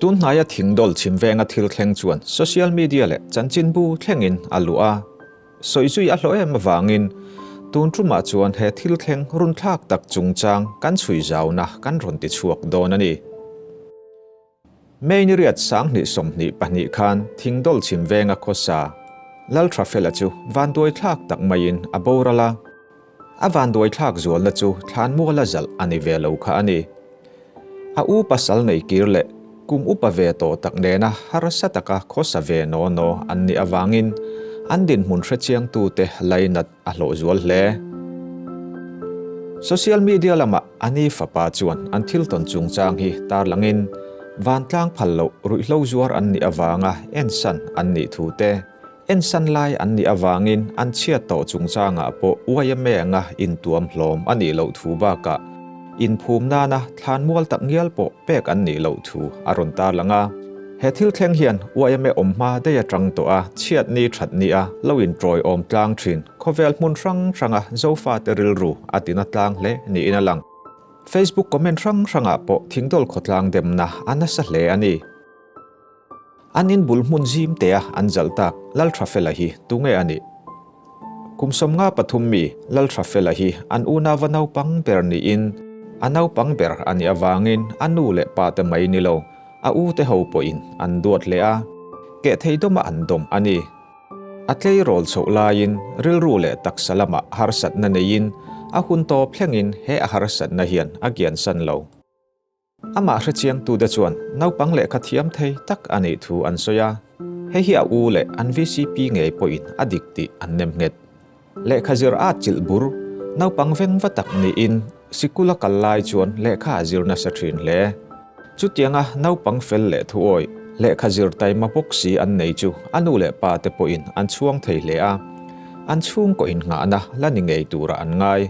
Tun hnaia thingdawl chhim venga thil thleng chuan social media leh chanchinbu thlengin a luh a. Sawi zui a hlawh em avangin tun tumah chuan he thil thleng runthlak tak chungchang kan chhui zauna kan rawn ti chhuak dawn a ni. May ni riat 2022 khan thingdawl chhim venga khawsa Lalthafela chu vanduaithlak tak maiin a boral a. A vanduaithlak zualna chu thlanmuala zalh a ni ve lo kha a ni. A u pasal nei kir leh kum upa ve tawh tak nena harsa taka khawsa ve naw naw an nih avangin an dinhmun hrechiangtute lainat a hlawh zual hle. Social media lamah a ni fapa chuan an thil tawn chungchang hi tarlangin vantlang phal loh ruihhlo zuar an nih avanga ensan an nih thu te, Ensan lai an nih avangin an chhiat tawh chungchangah pawh YMA anga intuam hlawm a nih loh thu bakah inphum nana thlanmual tak ngial pawh pek an nih loh thu a rawn tarlang a. He thil thleng hian YMA awm hma daih atang tawh a chhiat ni that ni a lo intawiawm tlang thin khawvel hmun hrang hranga Zofate rilru a tina tlang hle niin a lang. Facebook comment hrang hrangah pawh thingdawl khawtlang demna a nasa hle a ni. An in bul hmun zim tea an zalh tak Lalthafela hi tunge a nih? Kum 53 mi Lalthafela hi an unauva naupang ber niin a naupang ber a nih avangin a nu leh pa te mai ni lo, a u te ho pawhin an duat hle a, keh thei dawma an dawm a ni. A tleirawl chhoh laiin rilru leh taksa lamah harsatna neiin a hun tawp thlengin he a harsatna hian a kiansan lo. Amah hrechiangtute chuan naupang lehkha thiam thei tak a nih thu an sawi a, hei hi a u leh an VCP ngei pawhin a dik tih an nem nghet. Lehkha zir at chilh bur, naupang veng va tak niin sikul a kal lai chuan lehkha a zir nasa thin hle. Chutianga naupang fel leh thuawi, lehkha zir taima bawk si an nei chu a nu leh pa te pawhin an chhuang thei hle a, an chhungkaw innghahna la ni ngei turah an ngai.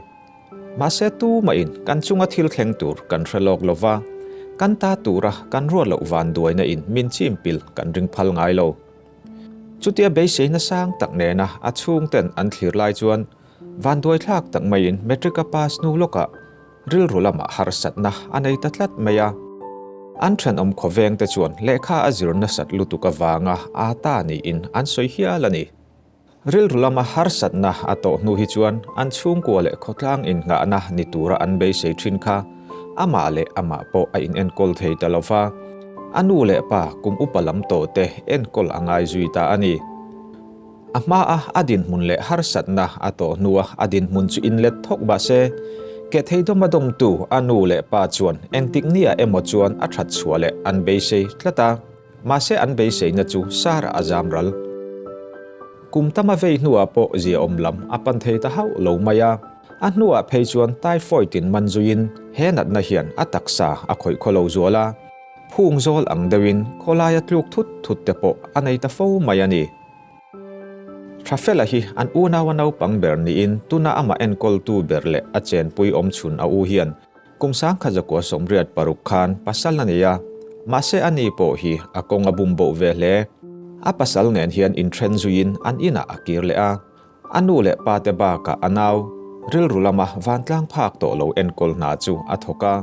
Mahse tumahin kan chunga thil thleng tur kan hre lawk lo va, kan ta tura kan ruat loh vanduaina in min chim pil kan ring phal ngai lo. Chutia beiseina sang tak nena a chhungten an thlir lai chuan vanduai thlak tak maiin matric a pass hnu lawkah rilru lamah harsatna a nei ta tlat mai a. An thenawm khawvengte chuan lehkha a zir nasat lutuk avanga a ta niin an sawi hial a ni. Rilru lama harsatna a tawh hnu hi chuan an chhungkua leh khawtlang innghahna ni tura an beisei thin kha amah leh amah pawh a inenkawl thei ta lo va, a nu leh pa kum upa lam tawhte enkawl a ngai zui ta a ni. A hmaa a dinhmun leh harsatna a tawh hnua a dinhmun chu inlet thawk mah se, keh thei dawma dawmtu a nu leh pa chuan engtik nia emaw chuan a that chhuah leh an beisei tlat a. Mahse an beiseina chu Sarah a zam ral. Kum tama vei hnuah pawh ziaawm lam a pan thei ta hauh lo mai a. A hnuah phei chuan typhoid in man zuiin he natna hian a taksa a khawih khaw lo zual a. Phung zawl ang deuhin khawlaia tluk thut thut te pawh a nei ta fo mai a ni. Thafela hi an unaua naupang ber niin tuna amah enkawltu ber leh a chenpui awmchhun a u hian Kum 1986 khan pasal a nei a, mahse a ni pawh hi a kawng a bum boh ve hle. A pasal nen hian inthen zuiin an inah a kir leh a, a nu leh pa te bakah a nau, rilru lama vantlang phak tawh lo enkawl hna chu a thawk a,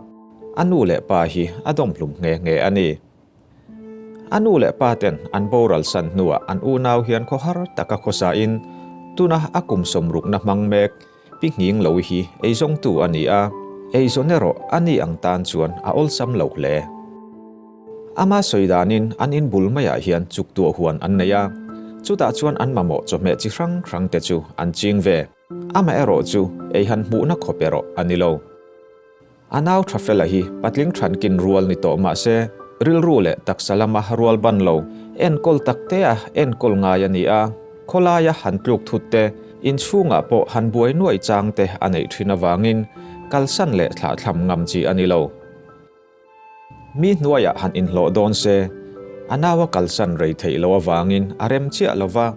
a nu leh pa hi a dawmhlum nghe nghe a ni. A nu leh pa ten an boral san hnuah an unau hian khawhar taka khawsain tuna a kum 60na hmang mek, Pi Nghing Lo hi eizawngtu a ni a, eizawn erawh a ni ang tan chuan a awlsam lo hle. Ama sawi danin an in bul maiah hian chuktuah huan an nei a, chutah chuan an mamawh chawhmeh chi hrang hrang te chu an ching ve. Amaherawh chu ei han hmuhna khawp erawh a ni lo. A nau Thafela hi patling thankin rual ni tawh mah se, rilru leh taksa lama rual ban lo, enkawl taktea enkawl ngai a ni a. Khawlaia han tluk thut te, inchhungah pawh han buai nuai chang te a neih thin avangin kalsan leh thlahthlam ngam chi a ni lo. Mi hnuaiah han inhlawh dawn se, a naua kalsan rei theih loh avangin a rem chiah lo va,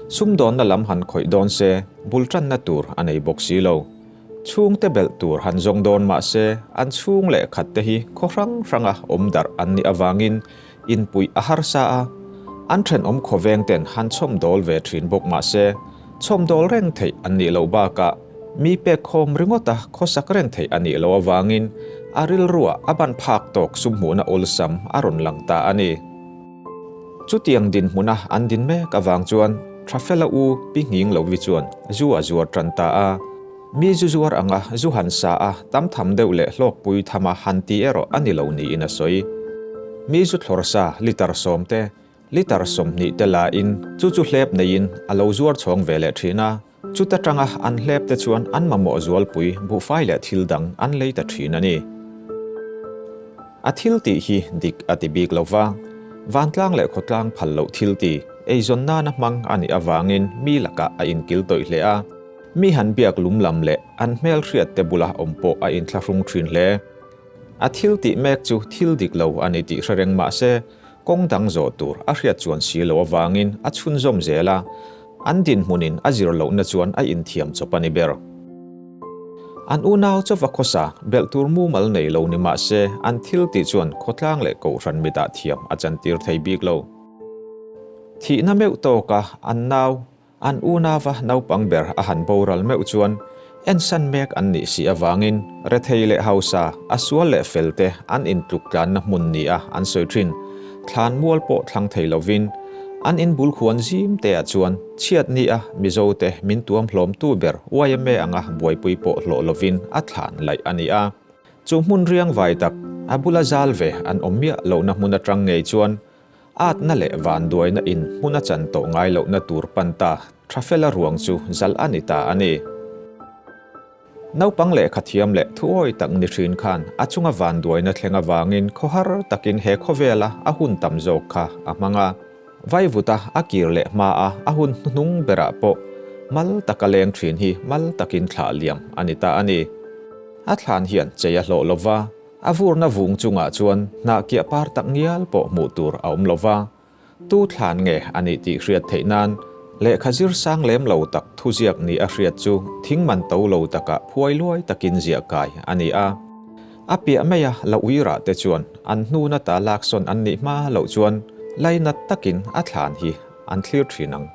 sumdawnna lam han khawih dawn se, bul tanna tur a nei bawk si lo. Chhungte belh tur han zawng dawn mah se, an chhung leh khat te hi khaw hrang hranga awm darh an nih avangin inpuih a harsa a, an thenawm khawveng ten han chhawmdawl ve thin bawk mah se, chhawmdawl reng theih an nih loh bakah Mi pek khawm ringawta khawsak reng theih a nih loh avangin a rilruah a ban phak tawk sum hmuhna awlsam a rawn lang ta a ni. Chutiang dinhmuna an din mek avang chuan Thafela u Pi Nghing Lovi chuan zu a zuar tan ta a. Mi zu zuar anga zu han sa a tam tham deuh leh hlawkpui thama han ti erawh a ni lo niin a sawi. Mi zu thlawr sa litre sawm te, litre 20 te la in chu chu hlep neiin a lo zuar chhawng ve leh thin a. Chuta tanga an hlep te chuan an mamawh zualpui buhfai leh thil dang an lei ta thin a ni. A thil tih hi dik a ti bik lo va, vantlang leh khawtlang phal loh thil ti, eizawn nana hmang a nih avangin mi lakah a inkil tawih hle a. Mi han biak lum lam leh an hmel hriat te bula awm pawh a inthlahrung thin hle. A thil tih mek chu thil dik lo a ni tih hre reng mah se, kawng dang zawh tur a hriat chuan si lo avangin a chhunzawm zel a, an dinhmunin a zir lohna chuan a inthiam chawp a ni ber. An unau chawva khawsa belh tur mumal nei lo ni mah se, an thil tih chuan khawtlang leh kohhran mitah thiam a chantir thei bik lo. Thihna meuh tawka an nau An unauva naupang ber a han boral meuh chuan ensan mek an nih si avangin rethei leh hausa, a sual leh fel te an intluk tlanna hmun nia an sawi thin. Thlan mual pawh thlang thei lovin an inbul khuan zim te ah chuan chhiat nia Mizo te min tuam hlawmtu ber yma anga buaipui pawh hlawh lovin a thlan laih a ni a. Chu hmun riang vai tak, a bula zal ve an awm miah lohna hmun atang ngei chuan Atna leh vanduaina in hmun a chan tawh ngai lohna tur pan ta Thafela ruang chu zalh a ni ta a ni. Naupang lehkha thiam leh thuawi tak ni thin khan a chunga vanduaina thleng avangin khawhar takin he khawvela a hun tam zawk kha a hmang a. Vaivuta a kir leh hma a a hun hnuhnung berah pawh mal taka leng thin hi mal takin thlah liam a ni ta a ni. A thlan hian chei a hlawh lova. A vurna vung chungah chuan hnah kiah par tak ngial pawh hmuh tur a awm lo va, tu thlan nge a nih tih hriat theih nan lehkha zir sang lem lo tak thuziak ni a hriat chu thing man to lo takah phuai luai takin ziah kai a ni a. A piah maia la uirah te chuan an hnuna ta laksawn an nih hma loh chuan lainat takin a thlan hi an thlir thin ang.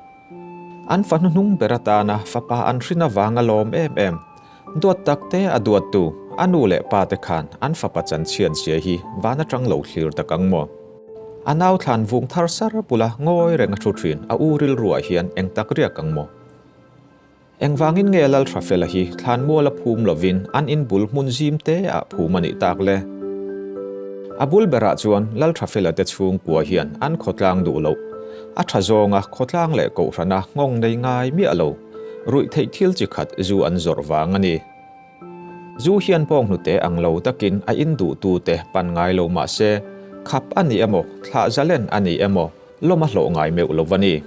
An fa hnuhnung ber atana fapa an hrin avanga lawm em em. Duat tak te a duattu, a nu leh pa te khan an fapa chanchhiat zia hi van atang lo thlir tak ang maw? A nau thlan vung thar sar bula ngawi reng a thu thin a u rilruah hian eng tak riak ang maw? Engvangin nge Lalthafela hi thlan mual a phum lovin an in bul hmun zim te ah phum a nih tak le? A bul berah chuan Lalthafela te chhungkua hian an khawtlang duh loh. A tha zawnga khawtlang leh kohhrana nghawng nei ngai miah lo. Ruih theih thil chi khat zu an zawrh vang a ni. Zu hian pawng hnute ang lo takin a in duhtute pan ngai lo mah se, khap a ni emaw, thlah zalen a ni emaw, lawm a hlawh ngai meuh lo va ni.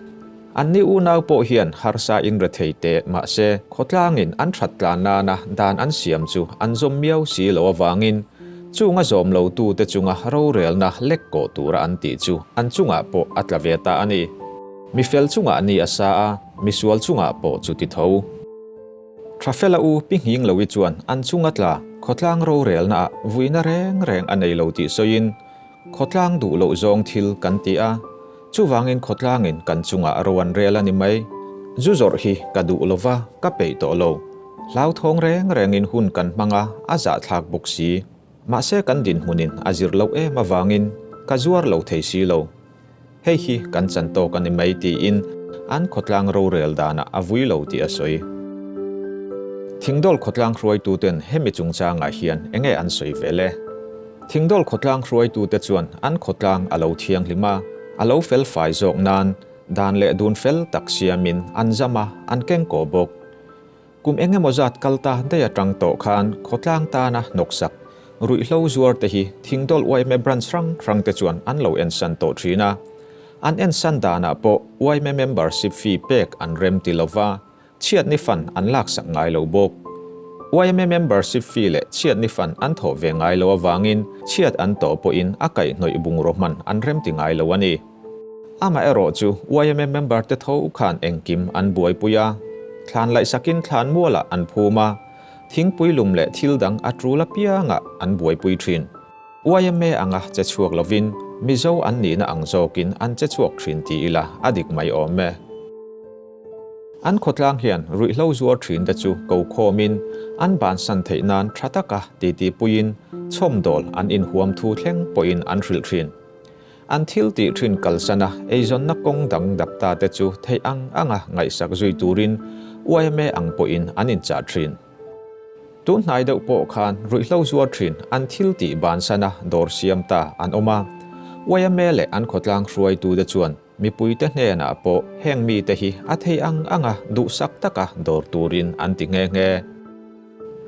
Anni unau pawh hian harsa in rethei teh mah se, khawtlangin an that tlan nana dan an siam chu an zawm miau si lo avangin, chunga zawm lotute chunga rorelna lek kawh tura an tih chu an chungah pawh a tla ve ta a ni. Mi fel chungah ni a sa a. Misual chungah pawh chu ti tho. Thafela u Pi Nghing Lohi chuan an chunga tla khawtlang rorelna ah vuina reng reng a nei lo tih sawiin, Khawtlang duh loh zawng thil kan ti a, chuvangin khawtlangin kan chungah ro an rel a ni mai. Zu zawrh hi ka duh lova ka peih tawh lo. Hlauthawng reng rengin hun kan hmang a, a zahthlak bawk si. Mahse kan dinhmunin a zir loh em avangin ka zuar lo thei si lo. Hei hi kan chan tawk a ni mai tiin an khawtlang rorel danah a vui lo tih a sawi. Thingdawl khawtlang hruaituten hemi chungchangah hian enge an sawi ve le? Thingdawl khawtlang hruaitute chuan an khawtlang a lo thianghlim a, a lo fel fai zawk nan dan leh dun fel tak siamin an zam a, an kengkaw bawk. Kum eng emaw zat kal ta daih atang tawh khan khawtlang tana hnawksak, ruihhlo zuar te hi Thingdawl yma branch hrang hrang te chuan an lo ensan tawh thin a. An ensan danah pawh yma membership fee pek an rem ti lova, chhiatni fund an laksak ngai lo bawk. Yma membership fee leh chhiatni fund an thawh ve ngai lo avangin chhiat an tawh pawhin a kaihhnawih bungraw hman an rem ti ngai lo a ni. Amaherawh chu yma member te tho khan engkim an buaipui a, thlan laihsakin thlan mualah an phum a, thingpui lum leh thil dang a tul apiangah an buaipui thin. Yma anga che chhuak lovin Mizo an nihna ang zawkin an che chhuak thin ti ila a dik mai awm e. An khawtlang hian ruihhlo zuar thinte chu ko khawmin an bansan theih nan tha taka titi puiin chhawmdawl an inhuam thu thleng pawhin an hrilh thin. An thil tih thin kalsana eizawnna kawng dang dap ta te chu theih ang anga ngaihsak zui turin yma ang pawhin an inchah thin. Tun hnai deuh pawh khan ruihhlo zuar thin an thil tih bansana dawr siam ta an awm a. Yma leh an khawtlang hruaitute chuan mipuite hnenah pawh heng mite hi a thei ang anga duhsak taka dawr turin an ti nghe nghe.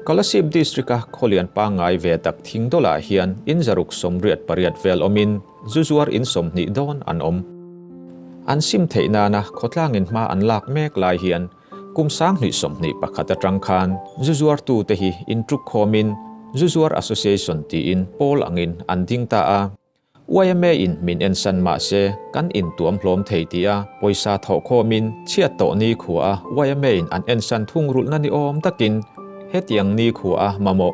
Kolasib District-a khawlian pangngai ve tak Thingdawlah hian in 188 vel awmin zu zuar in 20 dawn an awm. An sim theih nana khawtlangin hma an lak mek lai hian kum 2021 atang khan zu zuartute hi intuk khawmin Zu Zuar Association tiin pawl angin an ding ta a. Yma in min ensan mah se kan intuam hlawm thei tia pawisa thawh khawmin chhiat tawh ni khua a yma in an ensan thungrulhna ni awm takin hetiang ni khua a mamawh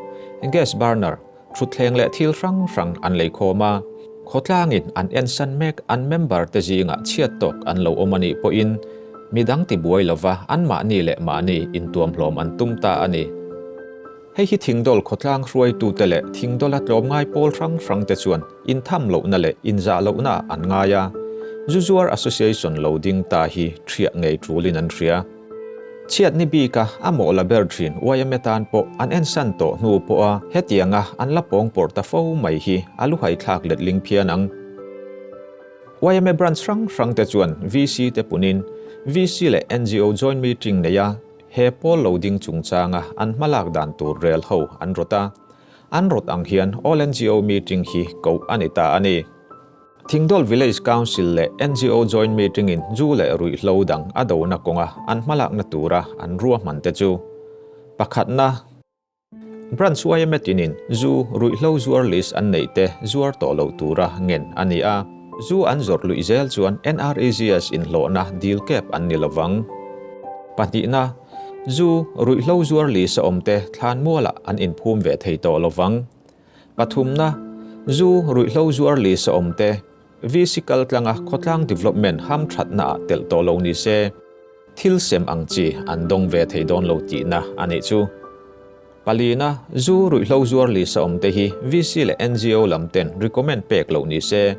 gas burner thutthleng leh thil hrang hrang an lei khawm a. Khawtlangin an ensan mek an member te zingah chhiat tawk an lo awm anih pawhin midang ti buai lova an mahni leh mahni intuam hlawm an tum ta a ni. Hei hi Thingdawl khawtlang hruaitute leh Thingdawla tlawmngai pawl hrang hrang te chuan intham lohna leh inzah lohna an ngai a. Zu Zuar Association lo ding ta hi ṭhiah ngei ṭulin an hria. Chhiat ni bika a mawh la ber ṭhin yma tan pawh an ensan tawh hnu pawha hetianga an la pawng pawrh ta fo mai hi a luhai thlak letling phian ang. Yma branch hrang hrang te chuan VC te punin VC leh NGO joint meeting nei a, he pawl lo ding chungchanga an hmalak dan tur rel ho an rawt a. An rawt ang hian All NGO meeting hi koh a ni ta a ni. Thingdawl Village Council leh NGO joint meeting in zu leh ruihhlo dang a dona kawnga an hmalakna tura an ruahman te chu pakhatna, Branch yma tinin zu ruihhlo zuar list an neih te zuar tawh loh tura ngen a ni a. Zu an zawrh luih zel chuan NREGS inhlawhna dil kep an ni lovang. Pahnihna, zu ruihhlo zuar list a awm te thlan mualah an inphum ve thei tawh lovang. Pathumna, zu ruihhlo zuar list a awm te VC kaltlanga khawtlang development hamthatna ah telh tawh lo ni se, thil sem ang chi an dawng ve thei dawn lo tihna a nih chu. Palina, zu ruihhlo zuar list a awm te hi VC leh NGO lam ten recommend pek loh ni se,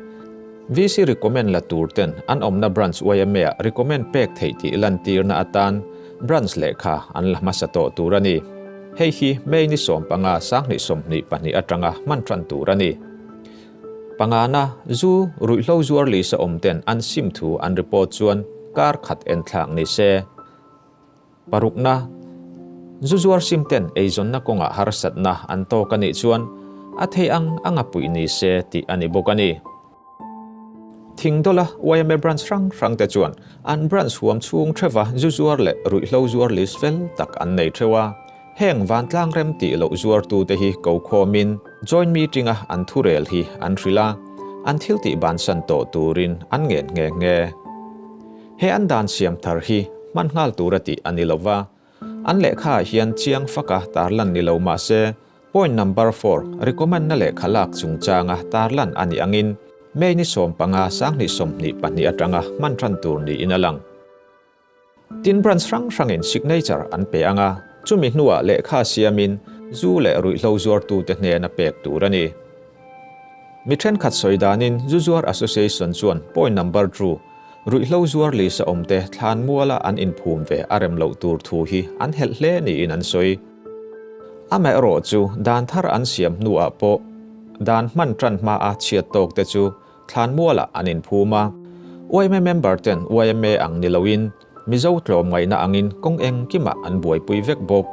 VC recommend la tur ten an awmna branch yma ah recommend pek theih tih lantirna atan branch lehkha an la hmasa tawh tur a ni. Hei hi May ni 15 2022 atanga hman tan tur a ni. Pangana, zu ruihhlo zuar list a awm ten an sim thu an report chuan kar khat en thlak ni se. Parukna, zu zuar sim ten eizawnna kawngah harsatna an tawk a nih chuan a thei ang anga puih ni se tih a ni bawk a ni. Thingdawla yma branch hrang hrang te chuan an branch huam chhung theuha zu zuar leh ruihhlo zuar list fel tak an nei theuh a. Heng vantlang rem tih loh zuartute hi ko khawmin joint meeting-a an thurel hi an hrilh a, an thil tih bansan tawh turin an ngen nghe nghe. He an dan siam thar hi hman nghal tura tih a ni lova, an lehkhaah hian chiang faka tarlan ni lo mah se, point number 4 recommend-na lehkha lak chungchanga tarlan a nih angin May ni 15 2022 atanga hman tan tur niin a lang. Tin branch hrang hrangin signature an pe anga, chumi hnuah lehkha siamin zu leh ruihhlo zuartute hnena pek tur a ni. Mi thenkhat sawi danin Zu Zuar Association chuan point number 2 ruihhlo zuar list a awmte thlan muala an inphum ve a rem loh tur thu hi an helh hle niin an sawi. Amaherawh chu dan thar an siam hnuah pawh dan hman tan hma a chhiat tawk te chu thlan mualah an inphum a. Yma member ten yma ang ni loin Mizo tlawm ngaihna angin kawng engkimah an buaipui vek bawk.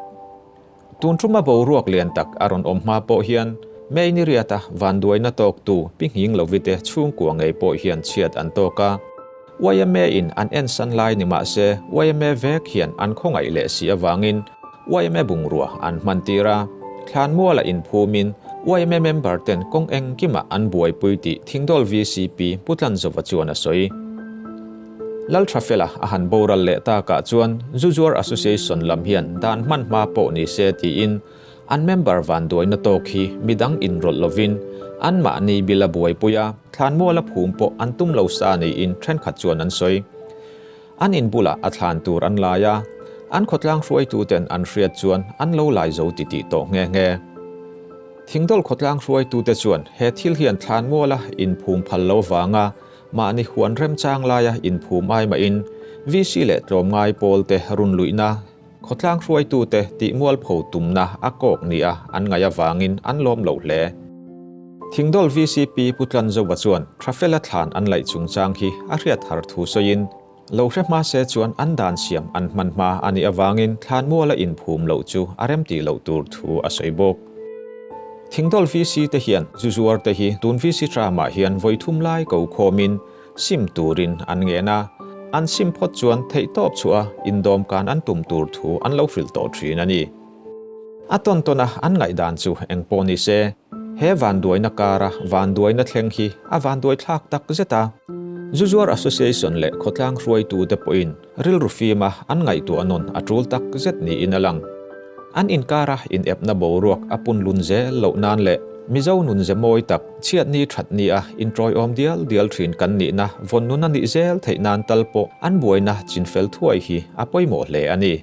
Tun thuma boruak lian tak a rawn awm hma pawh hian May ni riata vanduaina tawk tu pi nghing lovite chhungkua ngei pawh hian chhiat an tawk a. Yma in an ensan lai ni mah se yma vek hian an khawngaih leh si awangin yma bungrua an hman tir a. Thlan muala inphumin yma member ten kawng engkimah an buaipui tih Thingdawl VCP Putlan Zova chuan a sawi. Lalthafela a han boral leh takah chuan Zu Zuar Association lam hian dan hman hma pawh ni se tiin an member vanduaina tawk hi midang inrawlh lovin an mahni bila buaipui a, thlan muala phum pawh an tum lo sa niin thenkhat chuan an sawi. An in bulah a thlan tur an lai a, an khawtlang hruaituten an hriat chuan an lo lai zo titih tawh nghe nghe. Thingdawl khawtlang hruaitute chuan he thil hian thlanmuala inphum phal lo vanga mahni huan remchang laia inphum ai mahin VC leh tlawmngai pawlte runluihna, khawtlang hruaitute tih mualpho tumna a kawk nia an ngaih avangin an lawm lo hle. Thingdawl VCP Pu Tlanzova chuan Thafela thlan an laih chungchang hi a hriat har thu sawiin, Lo hre hma se chuan an dan siam an hman hma a nih avangin thlanmuala inphum loh chu a remtih loh tur thu a sawi bawk. Thingdawl VC te hian zu zuar te hi tun VC tramah hian vawi thum lai ko khawmin sim turin an ngen a, an sim phawt chuan theihtawp chhuah a indawmkan an tum tur thu an lo hrilh tawh thin a ni. A tawn tawn a an ngaihdan chu eng pawh ni se, he vanduaina kara vanduaina thleng hi a vanduai thlak tak zet a. Zuzuar Association leh khawtlang hruaitute pawhin rilru fima an ngaihtuah nawn a tul tak zet niin a lang. An inkara inepna boruak a punlun zel loh nan leh Mizo nun ze mawi tak, chhiatni thatni a intawiawm dial dial thin kan nihna vawn nun a nih zel theih nan tal pawh an buaina chinfel thuai hi a pawimawh hle a ni.